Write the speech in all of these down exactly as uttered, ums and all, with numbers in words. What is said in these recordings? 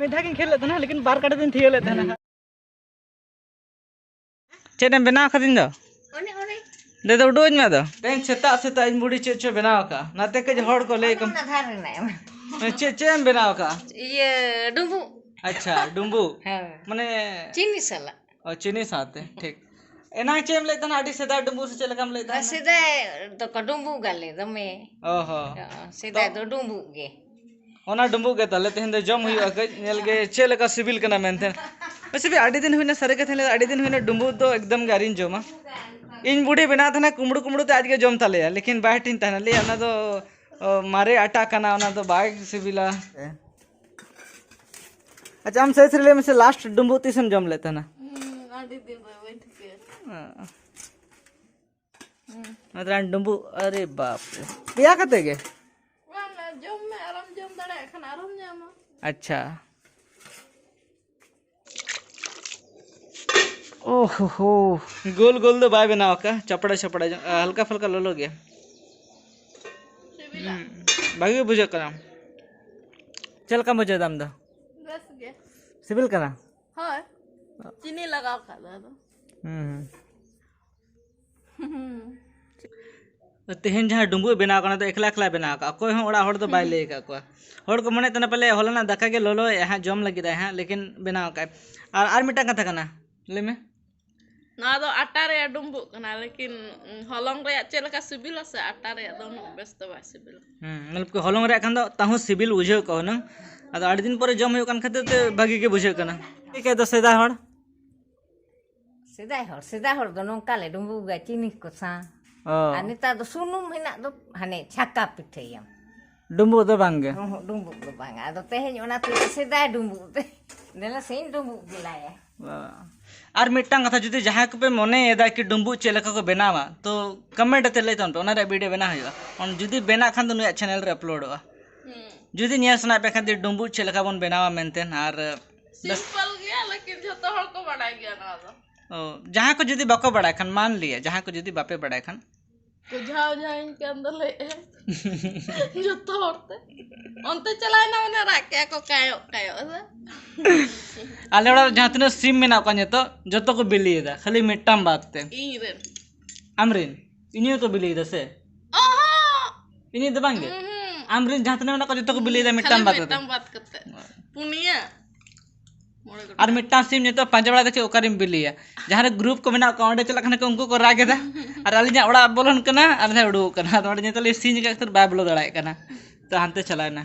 ᱢᱤᱫ ᱫᱷᱟᱣ ᱜᱤᱧ ᱠᱷᱮᱞ ᱞᱮᱫ ᱛᱟᱦᱮᱱᱟ, ᱞᱮᱠᱤᱱ ᱵᱟᱨ ᱠᱟᱴᱟ ᱛᱤᱧ ᱛᱷᱤᱭᱟᱹ ᱞᱮᱫ ᱛᱟᱦᱮᱱᱟ᱾ ᱪᱮᱫ ᱮᱢ ᱵᱮᱱᱟᱣ ᱠᱟᱫᱤᱧ ᱫᱚ? ᱚᱱᱮ, ᱚᱱᱮ᱾ ᱫᱮ ᱫᱚ ᱩᱰᱩᱠ ᱟᱹᱧ ᱢᱮ ᱟᱫᱚ᱾ ᱛᱮᱦᱮᱧ ᱥᱮᱛᱟᱜ ᱥᱮᱛᱟᱜ ᱤᱧ ᱵᱩᱰᱷᱤ ᱪᱮᱫ ᱪᱚ ᱵᱮᱱᱟᱣ ᱟᱠᱟᱫᱼᱟ᱾ ᱱᱟᱛᱮ ᱠᱟᱹᱡ ᱦᱚᱲ ᱠᱚ ᱞᱟᱹᱭ ᱠᱚᱢ᱾ ᱚᱱᱟ ᱫᱷᱟᱨ ᱨᱮᱱᱟᱜ ᱮᱢ᱾ ᱪᱮᱫ, ᱪᱮᱫ ᱮᱢ ᱵᱮᱱᱟᱣ ᱟᱠᱟᱫᱼᱟ? ᱤᱭᱟᱹ, ᱰᱩᱸᱵᱩᱜ᱾ ᱟᱪᱪᱷᱟ, ᱰᱩᱸᱵᱩᱜ᱾ ᱦᱮᱸ᱾ ᱢᱟᱱᱮ ᱪᱤᱱᱤ ᱥᱟᱞᱟᱜ᱾ ᱚ, ᱪᱤᱱᱤ ᱥᱟᱶᱛᱮ, ᱴᱷᱤᱠ᱾ ᱮᱱᱟᱝ ᱪᱮᱫ ᱮᱢ ᱞᱟᱹᱭᱮᱫ ᱛᱟᱦᱮᱱᱟ? ᱟᱹᱰᱤ ᱥᱮᱫᱟᱭ ᱰᱩᱸᱵᱩᱜ ᱥᱮ ᱪᱮᱫ ᱞᱮᱠᱟᱢ ᱞᱟᱹᱭᱮᱫ ᱛᱟᱦᱮᱱᱟ? ᱥᱮᱫᱟᱭ ᱫᱚᱠᱚ ᱰᱩᱸᱵᱩᱜ ᱟᱞᱮ ᱫᱚᱢᱮ᱾ ᱚ ᱦᱚᱸ᱾ ᱚ, ᱥᱮᱫᱟᱭ ᱛᱚ ᱫᱚ ᱰᱩᱸᱵᱩᱜ ᱜᱮ᱾ ᱚᱱᱟ ᱰᱩᱸᱵᱩᱜ ᱜᱮ ᱛᱟᱦᱞᱮ ᱛᱮᱦᱮᱧ ᱫᱚ ᱡᱚᱢ ᱦᱩᱭᱩᱜᱼᱟ ᱠᱟᱹᱡ, ᱧᱮᱞ ᱜᱮ ᱪᱮᱫ ᱞᱮᱠᱟ ᱥᱤᱵᱤᱞ ᱠᱟᱱᱟ ᱢᱮᱱᱛᱮ᱾ ᱢᱟᱥᱮ ᱵᱤ, ᱟᱹᱰᱤ ᱫᱤᱱ ᱦᱩᱭᱱᱟ, ᱥᱟᱹᱨᱤ ᱠᱟᱛᱷᱟᱧ ᱞᱟᱹᱭᱫᱟ, ᱟᱹᱰᱤ ᱫᱤᱱ ᱦᱩᱭᱱᱟ ᱰᱩᱸᱵᱩᱜ ᱫᱚ ᱮᱠᱫᱚᱢ ᱜᱮ ᱟᱹᱣᱨᱤᱧ ᱡᱚᱢᱟ᱾ ᱤᱧ ᱵᱩᱰᱷᱤ ᱵᱮᱱᱟᱣ ᱛᱟᱦᱮᱱᱟ ᱠᱩᱢᱵᱽᱲᱩ ᱠᱩᱢᱵᱽᱲᱩ ᱛᱮ ᱟᱡ ᱜᱮ ᱡᱚᱢ ᱛᱟᱞᱮᱭᱟ, ᱞᱮᱠᱤᱱ ᱵᱟᱭ ᱦᱟᱹᱴᱤᱧ ᱛᱟᱦᱮᱱᱟ, ᱞᱟᱹᱭᱟ ᱚᱱᱟ ᱫᱚ, ᱚ, ᱢᱟᱨᱮ ᱟᱴᱟ ᱠᱟᱱᱟ, ᱚᱱᱟ ᱫᱚ ᱵᱟᱭ ᱥᱤᱵᱤᱞᱟ᱾ ᱟᱪᱪᱷᱟ, ᱟᱢ ᱥᱮᱥ ᱨᱮ ᱞᱟᱹᱭ ᱢᱮᱥᱮ, ᱞᱟᱥᱴ ᱰᱩᱸᱵᱩᱜ ᱛᱤᱥᱮᱢ ᱡᱚᱢ ᱞᱮᱫ ᱛᱟᱦᱮᱱᱟ? ᱦᱩᱸ, ᱟᱹᱰᱤ ᱫᱤᱱ ᱨᱮ ᱵᱟᱹᱧ ᱴᱷᱤᱠᱟᱹᱭᱟ᱾ ᱦᱮᱸ᱾ ᱦᱩᱸ᱾ ᱢᱟᱛᱨᱟᱱ ᱰᱩᱸᱵᱩᱜ, ᱟᱨᱮ ᱵᱟᱯ ᱨᱮ᱾ ᱯᱮᱭᱟ ᱠᱟᱛᱮ ᱜᱮ? ᱵᱟᱝᱟ, ᱡᱚᱢ ᱢᱮ, ᱟᱨᱮᱢ ᱡᱚᱢ ᱫᱟᱲᱮᱭᱟᱜ ᱠᱷᱟᱱ ᱟᱨᱦᱚᱸᱢ ᱧᱟᱢᱟ᱾ ᱟᱪᱪᱷᱟ᱾ ᱳᱦᱳ ᱦᱳ᱾ ᱜᱳᱞ ᱜᱳᱞ ᱫᱚ ᱵᱟᱭ ᱵᱮᱱᱟᱣ ᱟᱠᱟᱫᱼᱟ, ᱪᱟᱯᱲᱟ ᱪᱟᱯᱲᱟ ᱧᱚᱜ, ᱟ, ᱦᱟᱞᱠᱟ ᱯᱷᱟᱞᱠᱟ ᱞᱚᱞᱚ ᱜᱮᱭᱟ᱾ ᱥᱤᱵᱤᱞᱟ? ᱦᱩᱸ, ᱵᱷᱟᱜᱮ ᱵᱩᱡᱷᱟᱹᱜ ᱠᱟᱱᱟ᱾ ᱪᱮᱫ ᱞᱮᱠᱟᱢ ᱵᱩᱡᱷᱟᱹᱣ ᱫᱟ ᱟᱢ ᱫᱚ? ᱵᱮᱥ ᱜᱮ᱾ ᱥᱤᱵᱤᱞ ᱠᱟᱱᱟ? ᱦᱳᱭ, ᱪᱤᱱᱤ ᱞᱟᱜᱟᱣ ᱠᱷᱟᱡ ᱫᱚ ᱟᱫᱚ᱾ ᱦᱩᱸ, ᱦᱩᱸ᱾ ᱛᱮᱦᱮᱧ ᱡᱟᱦᱟᱸ ᱰᱩᱸᱵᱩᱜ ᱵᱮᱱᱟᱣ ᱠᱟᱱᱟ, ᱫᱚ ᱮᱠᱞᱟ ᱮᱠᱞᱟ ᱵᱮᱱᱟᱣ ᱠᱟᱜᱼᱟ, ᱚᱠᱚᱭ ᱦᱚᱸ ᱚᱲᱟᱜ ᱦᱚᱲ ᱫᱚ ᱵᱟᱭ ᱦᱩᱸ᱾ ᱞᱟᱹᱭ ᱟᱠᱟᱫ ᱠᱚᱣᱟ᱾ ᱦᱚᱲ ᱠᱚ ᱢᱚᱱᱮᱭᱮᱫ ᱛᱟᱦᱮᱱᱟ ᱯᱟᱞᱮ ᱦᱚᱞᱟᱱᱟᱜ ᱫᱟᱠᱟ ᱜᱮ ᱞᱚᱞᱚᱭᱮᱫᱼᱟᱭ ᱦᱟᱸᱜ, ᱡᱚᱢ ᱞᱟᱹᱜᱤᱫ ᱟᱭ ᱦᱟᱸᱜ, ᱞᱮᱠᱤᱱ ᱵᱮᱱᱟᱣ ᱠᱟᱜᱼᱟᱭ᱾ ᱟᱨ, ᱟᱨ ᱢᱤᱫᱴᱟᱝ ᱠᱟᱛᱷᱟ ᱠᱟᱱᱟ, ᱞᱟᱹᱭ ᱢᱮ᱾ ᱱᱚᱣᱟ ᱫᱚ ᱟᱴᱟ ᱨᱮᱭᱟᱜ ᱰᱩᱸᱵᱩᱜ ᱠᱟᱱᱟ, ᱞᱮᱠᱤᱱ ᱦᱚᱞᱚᱝ ᱨᱮᱭᱟᱜ ᱪᱮᱫ ᱞᱮᱠᱟ ᱥᱤᱵᱤᱞᱟ ᱥᱮ, ᱟᱴᱟ ᱨᱮᱭᱟᱜ ᱫᱚ ᱩᱱᱟᱹᱜ ᱵᱮᱥ ᱫᱚ ᱵᱟᱭ ᱥᱤᱵᱤᱞᱟ᱾ ᱦᱩᱸ, ᱢᱚᱛᱞᱚᱵ ᱠᱤ ᱦᱚᱞᱚᱝ ᱨᱮᱭᱟᱜ ᱠᱷᱟᱱ ᱫᱚ ᱛᱟᱦᱩᱸ ᱥᱤᱵᱤᱞ ᱵᱩᱡᱷᱟᱹᱣ ᱠᱚᱜᱼᱟ ᱦᱩᱱᱟᱹᱝ᱾ ᱟᱫᱚ ᱟᱹᱰᱤ ᱫᱤᱱ ᱯᱚᱨᱮ ᱡᱚᱢ ᱦᱩᱭᱩᱜ ᱠᱟᱱ ᱠᱷᱟᱹᱛᱤᱨ ᱛᱮ ᱵᱷᱟᱹᱜᱤ ᱜᱮ ᱵᱩᱡᱷᱟᱹᱜ ᱠᱟᱱᱟ᱾ ᱴᱷᱤᱠ ᱜᱮᱭᱟ, ᱫᱚ ᱥᱮᱫᱟᱭ ᱦᱚᱲ ᱥᱮᱫᱟᱭ ᱦᱚᱲ, ᱥᱮᱫᱟᱭ ᱦᱚᱲ ᱫᱚ ᱱᱚᱝᱠᱟ ᱞᱮ ᱰᱩᱸᱵᱩᱜᱟ ᱪᱤᱱᱤ ᱠᱚ ᱥᱟᱶ᱾ ᱚ᱾ ᱟᱨ ᱱᱮᱛᱟᱨ ᱫᱚ ᱥᱩᱱᱩᱢ ᱦᱮᱱᱟᱜ ᱫᱚ ᱦᱟᱱᱮ ᱪᱷᱟᱠᱟ ᱯᱤᱴᱷᱟᱹᱭᱟᱢ᱾ ᱰᱩᱸᱵᱩᱜ ᱫᱚ ᱵᱟᱝ ᱜᱮ? ᱦᱚᱸ, ᱦᱚᱸ, ᱰᱩᱸᱵᱩᱜ ᱫᱚ ᱵᱟᱝ᱾ ᱟᱫᱚ ᱛᱮᱦᱮᱧ ᱚᱱᱟ ᱛᱮ ᱥᱮᱫᱟᱭ ᱰᱩᱸᱵᱩᱜ ᱛᱮ᱾ ᱫᱮᱞᱟ ᱥᱮᱧ ᱰᱩᱸᱵᱩᱜ ᱜᱮᱞᱟᱭᱟ᱾ ᱵᱟ᱾ ᱟᱨ ᱢᱤᱫᱴᱟᱝ ᱠᱟᱛᱷᱟ, ᱡᱩᱫᱤ ᱡᱟᱦᱟᱸᱭ ᱠᱚᱯᱮ ᱢᱚᱱᱮᱭᱮᱫᱟ ᱠᱤ ᱰᱩᱸᱵᱩᱜ ᱪᱮᱫ ᱞᱮᱠᱟ ᱠᱚ ᱵᱮᱱᱟᱣᱟ, ᱛᱚ comment ᱟᱛᱮ ᱞᱟᱹᱭ ᱛᱟᱵᱚᱱ ᱯᱮ, ᱚᱱᱟ ᱨᱮᱭᱟᱜ video ᱵᱮᱱᱟᱣ ᱦᱩᱭᱩᱜᱼᱟ᱾ ᱚᱱ-, ᱡᱩᱫᱤ ᱵᱮᱱᱟᱜ ᱠᱷᱟᱱ ᱫᱚ ᱱᱩᱭᱟᱜ channel ᱨᱮ uploadᱚᱜᱼᱟ᱾ ᱦᱩᱸ᱾ ᱡᱩᱫᱤ ᱧᱮᱞ ᱥᱟᱱᱟᱭᱮᱫ ᱯᱮ ᱠᱷᱟᱱ ᱡᱮ ᱰᱩᱸᱵᱩᱜ ᱪᱮᱫ ᱞᱮᱠᱟ ᱵᱚᱱ ᱵᱮᱱᱟᱣᱟ ᱢᱮᱱᱛᱮ, ᱟᱨ ᱵᱮᱥ᱾ Simple ᱜᱮᱭᱟ, ᱞᱮᱠᱤᱱ ᱡᱷᱚᱛᱚ ᱦᱚᱲ ᱠᱚ ᱵᱟᱲᱟᱭ ᱜᱮᱭᱟ ᱱᱚᱣᱟ ᱫᱚ᱾ ᱚ, ᱡᱟᱦᱟᱸᱭ ᱠᱚ ᱡᱩᱫᱤ ᱵᱟᱠᱚ ᱵᱟᱲᱟᱭ ᱠᱷᱟᱱ, ᱢᱟᱱ ᱞᱤᱭᱟ, ᱡᱟᱦᱟᱸᱭ ᱠᱚ ᱡᱩᱫᱤ ᱵᱟᱯᱮ ᱵᱟᱲᱟᱭ ᱠᱷᱟᱱ, ᱵᱩᱡᱷᱟᱹᱣ ᱡᱷᱟᱣᱤᱧ ᱠᱟᱱ ᱫᱚ ᱞᱟᱹᱭᱮᱫᱼᱟᱭ᱾ ᱡᱚᱛᱚ ᱦᱚᱲ ᱛᱮ᱾ ᱚᱱᱛᱮ ᱪᱟᱞᱟᱣᱮᱱᱟ ᱢᱟᱱᱮ ᱨᱟᱜ ᱠᱮᱜᱼᱟ ᱠᱚ, ᱠᱟᱭᱚᱜ ᱠᱟᱭᱚᱜ ᱫᱚ᱾ ᱟᱞᱮ ᱚᱲᱟᱜ ᱨᱮ ᱡᱟᱦᱟᱸ ᱛᱤᱱᱟᱹᱜ ᱥᱤᱢ ᱢᱮᱱᱟᱜ ᱠᱚᱣᱟ ᱱᱤᱛᱚᱜ, ᱡᱚᱛᱚ ᱠᱚ ᱵᱤᱞᱤᱭᱮᱫᱟ, ᱠᱷᱟᱹᱞᱤ ᱢᱤᱫᱴᱟᱝ ᱵᱟᱫ ᱛᱮ᱾ ᱤᱧ ᱨᱮᱱ᱾ ᱟᱢ ᱨᱮᱱ? ᱤᱧ ᱦᱚᱸᱛᱚ ᱵᱤᱞᱤᱭᱮᱫᱟ ᱥᱮ? ᱚᱦᱚᱸ! ᱤᱧ ᱫᱚ ᱵᱟᱝ ᱜᱮ᱾ ᱩᱦᱩᱸ᱾ ᱟᱢ ᱨᱮᱱ ᱡᱟᱦᱟᱸ ᱛᱤᱱᱟᱹᱜ ᱢᱮᱱᱟᱜ ᱠᱚᱣᱟ, ᱡᱚᱛᱚ ᱠᱚ ᱵᱤᱞᱤᱭᱮᱫᱟ ᱠᱷᱟᱹᱞᱤ ᱢᱤᱫᱴᱟᱝ ᱵᱟᱫ ᱠᱟᱛᱮ᱾ ᱢᱤᱫᱴᱟᱝ ᱵᱟᱫ ᱠᱟᱛᱮ᱾ ᱯᱩᱱᱭᱟᱹ᱾ ᱢᱚᱬᱮ ᱜᱚᱴᱟᱝ᱾ ᱟᱨ ᱢᱤᱫᱴᱟᱝ ᱥᱤᱢ ᱱᱤᱛᱚᱜ ᱯᱟᱸᱡᱟ ᱵᱟᱲᱟᱭ ᱫᱟᱠᱚ, ᱚᱠᱟᱨᱮᱢ ᱵᱤᱞᱤᱭᱟ? ᱡᱟᱦᱟᱸ ᱨᱮ ᱜᱨᱩᱯ ᱠᱚ ᱢᱮᱱᱟᱜ ᱠᱚᱣᱟ, ᱚᱸᱰᱮ ᱪᱟᱞᱟᱜ ᱠᱷᱟᱱ ᱠᱚ, ᱩᱱᱠᱩ ᱠᱚ ᱨᱟᱜ ᱮᱫᱟ᱾ ᱟᱨ ᱟᱹᱞᱤᱧᱟᱜ ᱚᱲᱟᱜ ᱵᱚᱞᱚᱱ ᱠᱟᱱᱟ, ᱟᱨ ᱡᱟᱦᱟᱸᱭ ᱩᱰᱩᱠᱚᱜ ᱠᱟᱱᱟ᱾ ᱟᱫᱚ ᱚᱸᱰᱮ ᱱᱤᱛᱚᱜ ᱞᱤᱧ ᱥᱤᱧ ᱟᱠᱟᱫ ᱠᱷᱟᱹᱛᱤᱨ ᱵᱟᱭ ᱵᱚᱞᱚ ᱫᱟᱲᱮᱭᱟᱜ ᱠᱟᱱᱟ᱾ ᱛᱚ ᱦᱟᱱᱛᱮ ᱪᱟᱞᱟᱣᱮᱱᱟ᱾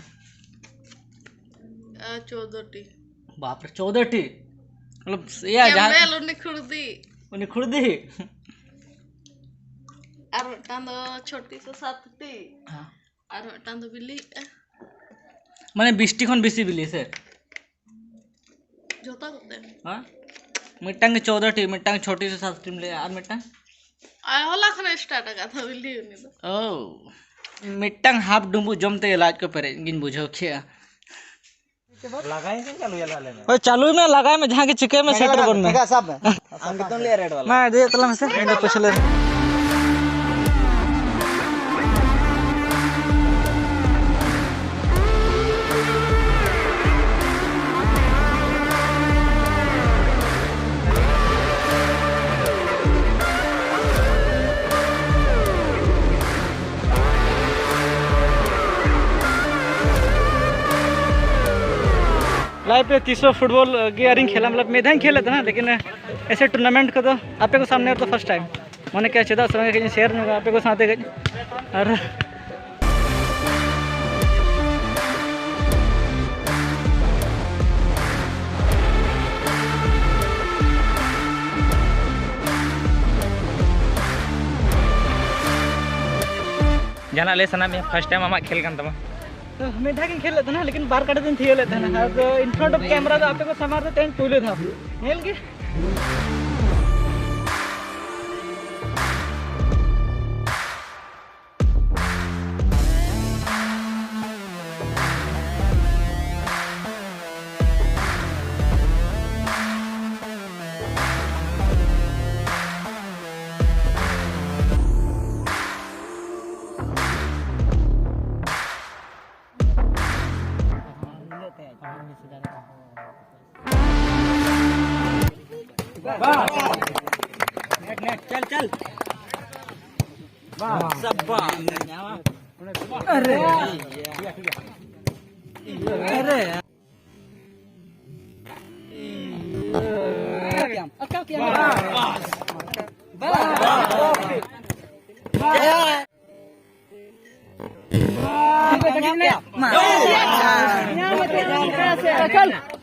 ᱟ, ᱪᱳᱫᱽᱫᱳ ᱴᱤ᱾ ᱵᱟᱯᱨᱮ, ᱪᱳᱫᱽᱫᱳ ᱴᱤ? ᱢᱚᱛᱞᱚᱵ, ᱤᱭᱟ, ᱡᱟᱦᱟᱸ ᱠᱮᱢᱵᱮᱞ, ᱩᱱᱤ ᱠᱷᱩᱲᱫᱤ᱾ ᱩᱱᱤ ᱠᱷᱩᱲᱫᱤ? ᱟᱨ ᱢᱤᱫᱴᱟᱝ ᱫᱚ ᱪᱷᱚᱴᱤ ᱥᱮ ᱥᱟᱛᱴᱤ᱾ ᱦᱮᱸ᱾ ᱟᱨ ᱢᱤᱫᱴᱟᱝ ᱫᱚ ᱵᱤᱞᱤᱜᱼᱟ᱾ ᱢᱟᱱᱮ ᱵᱤᱥᱴᱤ ᱠᱷᱚᱱ ᱵᱮᱥᱤ ᱵᱤᱞᱤ ᱥᱮ? ᱡᱚᱛᱚ ᱠᱚᱛᱮ᱾ ᱦᱮᱸ? ᱢᱤᱫᱴᱟᱝ ᱜᱮ ᱪᱳᱫᱽᱫᱳ ᱴᱤ, ᱢᱤᱫᱴᱟᱝ ᱪᱷᱚᱴᱤ ᱥᱮ ᱥᱟᱛᱴᱤᱢ ᱞᱟᱹᱭᱟ, ᱟᱨ ᱢᱤᱫᱴᱟᱝ? ᱟᱨ ᱦᱚᱞᱟ ᱠᱷᱚᱱ start ᱟᱠᱟᱫ ᱛᱟᱦᱮᱸ ᱵᱤᱞᱤ ᱩᱱᱤ ᱫᱚ᱾ ᱳ᱾ ᱢᱤᱫᱴᱟᱝ ᱦᱟᱯ ᱰᱩᱸᱵᱩᱜ ᱡᱚᱢ ᱛᱮᱜᱮ ᱞᱟᱡ ᱠᱚ ᱯᱮᱨᱮᱡ ᱜᱤᱧ ᱵᱩᱡᱷᱟᱹᱣ ᱠᱮᱜᱼᱟ᱾ ᱞᱟᱜᱟᱭ ᱢᱮ, ᱪᱟᱹᱞᱩᱭ ᱟᱞᱮ ᱢᱮ᱾ ᱦᱳᱭ, ᱪᱟᱹᱞᱩᱭ ᱢᱮ, ᱞᱟᱜᱟᱭ ᱢᱮ, ᱡᱟᱦᱟᱸ ᱜᱮ ᱪᱤᱠᱟᱹᱭ ᱢᱮ, ᱥᱮᱴᱮᱨ ᱜᱚᱫ ᱢᱮ᱾ ᱯᱷᱮᱸᱠᱟ, ᱥᱟᱵ ᱢᱮ᱾ ᱟᱢ ᱜᱮᱛᱚᱢ ᱞᱟᱹᱭᱟ ᱨᱮᱰ ᱵᱟᱞᱟ᱾ ᱢᱟ, ᱤᱫᱤᱭᱮᱫ ᱛᱟᱞᱟᱝ ᱢᱮᱥᱮ, ᱤᱧ ᱫᱚ ᱯᱟᱹᱪᱷᱞᱟᱹ ᱨᱮ᱾ ᱞᱟᱭᱤᱯᱷ ᱨᱮ ᱛᱤᱥ ᱦᱚᱸ ᱯᱷᱩᱴᱵᱚᱞ ᱜᱮ ᱟᱹᱣᱨᱤᱧ ᱠᱷᱮᱞᱟ, ᱢᱚᱛᱞᱚᱵ ᱢᱤᱫ ᱫᱷᱟᱣ ᱤᱧ ᱠᱷᱮᱞ ᱞᱮᱫ ᱛᱟᱦᱮᱱᱟ, ᱞᱮᱠᱤᱱ ᱮᱥᱮ ᱴᱩᱨᱱᱟᱢᱮᱱᱴ ᱠᱚᱫᱚ ᱟᱯᱮ ᱠᱚ ᱥᱟᱢᱱᱮ ᱨᱮᱫᱚ ᱯᱷᱟᱥᱴ ᱴᱟᱭᱤᱢ᱾ ᱢᱚᱱᱮ ᱠᱮᱭᱟ ᱪᱮᱫᱟᱜ ᱥᱮ ᱵᱟᱝ ᱠᱟᱹᱡ ᱤᱧ ᱥᱮᱭᱟᱨ ᱧᱚᱜᱟ ᱟᱯᱮ ᱠᱚ ᱥᱟᱶᱛᱮ ᱠᱟᱹᱡ᱾ ᱟᱨ ᱡᱟᱦᱟᱱᱟᱜ ᱞᱟᱹᱭ ᱥᱟᱱᱟ ᱢᱮᱭᱟ, ᱯᱷᱟᱥᱴ ᱴᱟᱭᱤᱢ ᱟᱢᱟᱜ ᱠᱷᱮᱞ ᱠᱟᱱ ᱛᱟᱢᱟ? ᱛᱚ, ᱢᱤᱫ ᱫᱷᱟᱣ ᱜᱤᱧ ᱠᱷᱮᱞ ᱞᱮᱫ ᱛᱟᱦᱮᱱᱟ, ᱞᱮᱠᱤᱱ ᱵᱟᱨ ᱠᱟᱴᱟ ᱛᱤᱧ ᱛᱷᱤᱭᱟᱹ ᱞᱮᱫ ᱛᱟᱦᱮᱱᱟ᱾ ᱟᱫᱚ in front of camera ᱫᱚ ᱟᱯᱮ ᱠᱚ ᱥᱟᱢᱟᱝ ᱨᱮ ᱛᱮᱦᱮᱧ ᱯᱩᱭᱞᱩ ᱫᱷᱟᱣ᱾ ᱧᱮᱞ ᱜᱮ᱾ चल, चल। शाबाश। अरे। अरे।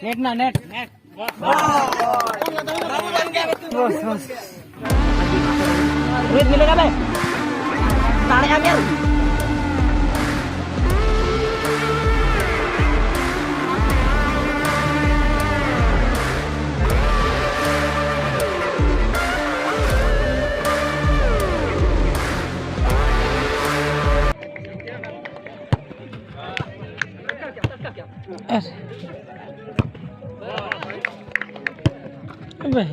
नेट ना, नेट। बस, बस। रोहित मिलेगा बे? साढ़े आठ यार। अरे। अबे।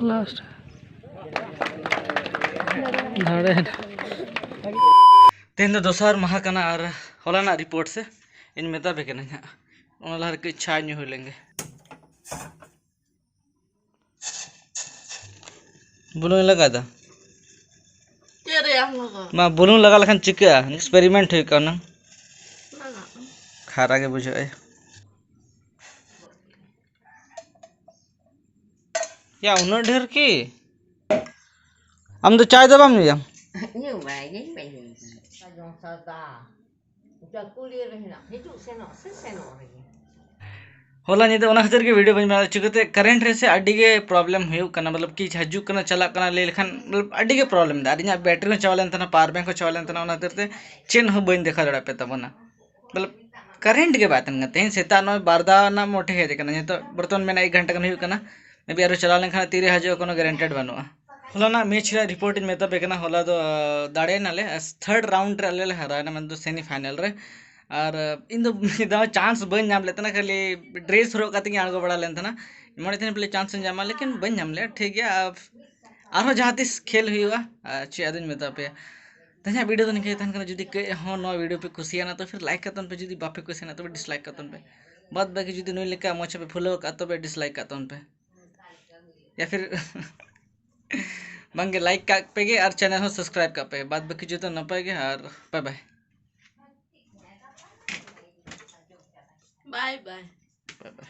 लास्ट। ᱫᱟᱲᱮ᱾ ᱛᱮᱦᱮᱧ ᱫᱚ ᱫᱚᱥᱟᱨ ᱢᱟᱦᱟ ᱠᱟᱱᱟ ᱟᱨ ᱦᱚᱞᱟᱱᱟᱜ ᱨᱤᱯᱳᱨᱴ ᱥᱮ ᱤᱧ ᱢᱮᱛᱟ ᱯᱮ ᱠᱟᱹᱱᱟᱹᱧ ᱦᱟᱸᱜ, ᱚᱱᱟ ᱞᱟᱦᱟ ᱨᱮ ᱠᱟᱹᱡ ᱪᱟ ᱧᱩ ᱦᱩᱭ ᱞᱮᱱ ᱜᱮ᱾ ᱵᱩᱞᱩᱝ ᱞᱟᱜᱟᱣ ᱫᱟ? ᱪᱮᱫ ᱨᱮᱭᱟᱜ ᱦᱚᱸ ᱵᱟᱝ᱾ ᱢᱟ ᱵᱩᱞᱩᱝ ᱞᱟᱜᱟᱣ ᱞᱮᱠᱷᱟᱱ ᱪᱤᱠᱟᱹᱜᱼᱟ? ᱮᱠᱥᱯᱮᱨᱤᱢᱮᱱᱴ ᱦᱩᱭᱩᱜ ᱠᱟᱱᱟ᱾ ᱵᱟᱝᱟ᱾ ᱠᱷᱟᱨᱟ ᱜᱮ ᱵᱩᱡᱷᱟᱹᱜᱼᱟ᱾ ᱭᱟ, ᱩᱱᱟᱹᱜ ᱰᱷᱮᱨ ᱠᱤ? ᱟᱢ ᱫᱚ ᱪᱟᱭ ᱫᱚ ᱵᱟᱢ ᱧᱩᱭᱟ? ᱧᱩ ᱵᱟᱲᱟᱭ ᱜᱤᱧ, ᱵᱟᱹᱧ ᱧᱩᱭ ᱜᱮᱭᱟ᱾ ᱥᱟᱨᱡᱚᱢ ᱥᱟᱫᱟ᱾ ᱡᱟ ᱠᱩᱞᱤ ᱨᱮ ᱦᱮᱱᱟᱜ, ᱦᱤᱡᱩᱜ ᱥᱮᱱᱚᱜ ᱥᱮ ᱥᱮᱱᱚᱜ ᱨᱮᱜᱮ᱾ ᱦᱚᱞᱟ ᱧᱤᱫᱟᱹ ᱚᱱᱟ ᱠᱷᱟᱹᱛᱤᱨ ᱜᱮ ᱵᱷᱤᱰᱤᱭᱳ ᱵᱟᱹᱧ ᱵᱮᱱᱟᱣ ᱫᱟ᱾ ᱪᱤᱠᱟᱹᱛᱮ ᱠᱟᱨᱮᱱᱴ ᱨᱮ ᱥᱮ ᱟᱹᱰᱤ ᱜᱮ ᱯᱨᱚᱵᱞᱮᱢ ᱦᱩᱭᱩᱜ ᱠᱟᱱᱟ, ᱢᱚᱛᱞᱚᱵ ᱠᱤ ᱦᱤᱡᱩᱜ ᱠᱟᱱᱟ ᱪᱟᱞᱟᱜ ᱠᱟᱱᱟ, ᱞᱟᱹᱭ ᱞᱮᱠᱷᱟᱱ ᱢᱚᱛᱞᱚᱵ ᱟᱹᱰᱤ ᱜᱮ ᱯᱨᱚᱵᱞᱮᱢ ᱫᱟ᱾ ᱟᱨ ᱤᱧᱟᱹᱜ ᱵᱮᱴᱨᱤ ᱦᱚᱸ ᱪᱟᱵᱟ ᱞᱮᱱ ᱛᱟᱦᱮᱱᱟ, ᱯᱟᱣᱟᱨ ᱵᱮᱝᱠ ᱦᱚᱸ ᱪᱟᱵᱟ ᱞᱮᱱ ᱛᱟᱦᱮᱱᱟ, ᱚᱱᱟ ᱠᱷᱟᱹᱛᱤᱨ ᱛᱮ ᱪᱮᱫ ᱦᱚᱸ ᱵᱟᱹᱧ ᱫᱮᱠᱷᱟᱣ ᱫᱟᱲᱮᱭᱟᱯᱮ ᱛᱟᱵᱚᱱᱟ᱾ ᱢᱚᱛᱞᱚᱵ ᱠᱟᱨᱮᱱᱴ ᱜᱮ ᱵᱟᱭ ᱛᱟᱦᱮᱱ ᱠᱟᱱᱟ᱾ ᱛᱮᱦᱮᱧ ᱥᱮᱛᱟᱜ ᱱᱚᱜᱼᱚᱭ ᱵᱟᱨ ᱫᱷᱟᱣ ᱨᱮᱱᱟᱜ ᱢᱳᱴᱮ ᱦᱮᱡ ᱟᱠᱟᱱᱟ, ᱱᱤᱛᱚᱜ ᱵᱚᱨᱛᱚᱢᱟᱱ ᱢᱮᱱᱟᱜᱼᱟ ᱮᱠ ᱜᱷᱚᱱᱴᱟ ᱜᱟᱱ ᱦᱩᱭᱩᱜ ᱠᱟᱱᱟ᱾ ᱢᱮ ᱵᱤ ᱟᱨᱚ ᱪᱟᱞᱟᱣ ᱞᱮᱱᱠᱷᱟᱱ ᱛᱤᱨᱮ ᱦᱤᱡᱩᱜᱼᱟ, ᱠᱳᱱᱳ ᱜᱮᱨᱮᱱᱴᱮᱰ ᱵᱟᱹᱱᱩᱜᱼᱟ᱾ ᱦᱚᱞᱟᱱᱟᱜ ᱢᱮᱪ ᱨᱮᱭᱟᱜ ᱨᱤᱯᱳᱨᱴ ᱤᱧ ᱢᱮᱛᱟ ᱯᱮ ᱠᱟᱱᱟ᱾ ᱦᱚᱞᱟ ᱫᱚ, ᱟᱸ, ᱫᱟᱲᱮᱭᱮᱱᱟᱞᱮ, ᱟᱨ ᱛᱷᱟᱨᱰ ᱨᱟᱣᱩᱱᱰ ᱨᱮ ᱟᱞᱮ ᱞᱮ ᱦᱟᱨᱟᱣᱮᱱᱟ, ᱢᱮᱱᱫᱚ ᱥᱮᱢᱤ ᱯᱷᱟᱭᱱᱮᱞ ᱨᱮ᱾ ᱟᱨ, ᱟᱸ, ᱤᱧ ᱫᱚ ᱢᱤᱫ ᱫᱷᱟᱣ ᱪᱟᱱᱥ ᱵᱟᱹᱧ ᱧᱟᱢ ᱞᱮᱫ ᱛᱟᱦᱮᱱᱟ, ᱠᱷᱟᱹᱞᱤ ᱰᱨᱮᱥ ᱦᱚᱨᱚᱜ ᱠᱟᱛᱮ ᱜᱤᱧ ᱟᱬᱜᱚ ᱵᱟᱲᱟ ᱞᱮᱱ ᱛᱟᱦᱮᱱᱟ᱾ ᱢᱚᱱᱮ ᱛᱟᱦᱮᱱ ᱯᱟᱞᱮ ᱪᱟᱱᱥ ᱤᱧ ᱧᱟᱢᱟ, ᱞᱮᱠᱤᱱ ᱵᱟᱹᱧ ᱧᱟᱢ ᱞᱮᱫᱼᱟ᱾ ᱴᱷᱤᱠ ᱜᱮᱭᱟ, ᱟᱨ ᱟᱨᱦᱚᱸ ᱡᱟᱦᱟᱸ ᱛᱤᱥ ᱠᱷᱮᱞ ᱦᱩᱭᱩᱜᱼᱟ᱾ ᱟᱨ ᱪᱮᱫ ᱟᱫᱚᱧ ᱢᱮᱛᱟ ᱯᱮᱭᱟ, ᱛᱮᱦᱮᱧᱟᱜ video ᱫᱚ ᱱᱤᱝᱠᱟᱹ ᱜᱮ ᱛᱟᱦᱮᱱ ᱠᱟᱱᱟ᱾ ᱡᱩᱫᱤ ᱠᱟᱹᱡ ᱦᱚᱸ ᱱᱚᱣᱟ video ᱯᱮ ᱠᱩᱥᱤᱭᱟᱱᱟ ᱛᱚ ᱯᱷᱤᱨ like ᱠᱟᱜ ᱛᱟᱵᱚᱱ ᱯᱮ, ᱡᱩᱫᱤ ᱵᱟᱯᱮ ᱠᱩᱥᱤᱭᱟᱱᱟ ᱛᱚᱵᱮ dislike ᱠᱟᱜ ᱛᱟᱵᱚᱱ ᱯᱮ᱾ ᱵᱟᱫ ᱵᱟᱹᱠᱤ ᱡᱩᱫᱤ ᱱᱩᱭ ᱞᱮᱠᱟ ᱢᱚᱡᱽ ᱯᱮ follow ᱠᱟᱜ ᱛᱚᱵᱮ dislike ᱠᱟᱜ ᱛᱟᱵᱚᱱ ᱯᱮ᱾ ᱭᱟ ᱯᱷᱤᱨ ᱵᱟᱝᱜᱮ, like ᱠᱟᱜ ᱯᱮ ᱜᱮ ᱟᱨ channel ᱦᱚᱸ subscribe ᱠᱟᱜ ᱯᱮ᱾ ᱵᱟᱫ ᱵᱟᱹᱠᱤ ᱡᱚᱛᱚ ᱱᱟᱯᱟᱭ ᱜᱮ ᱟᱨ bye bye᱾ Bye bye. Bye bye᱾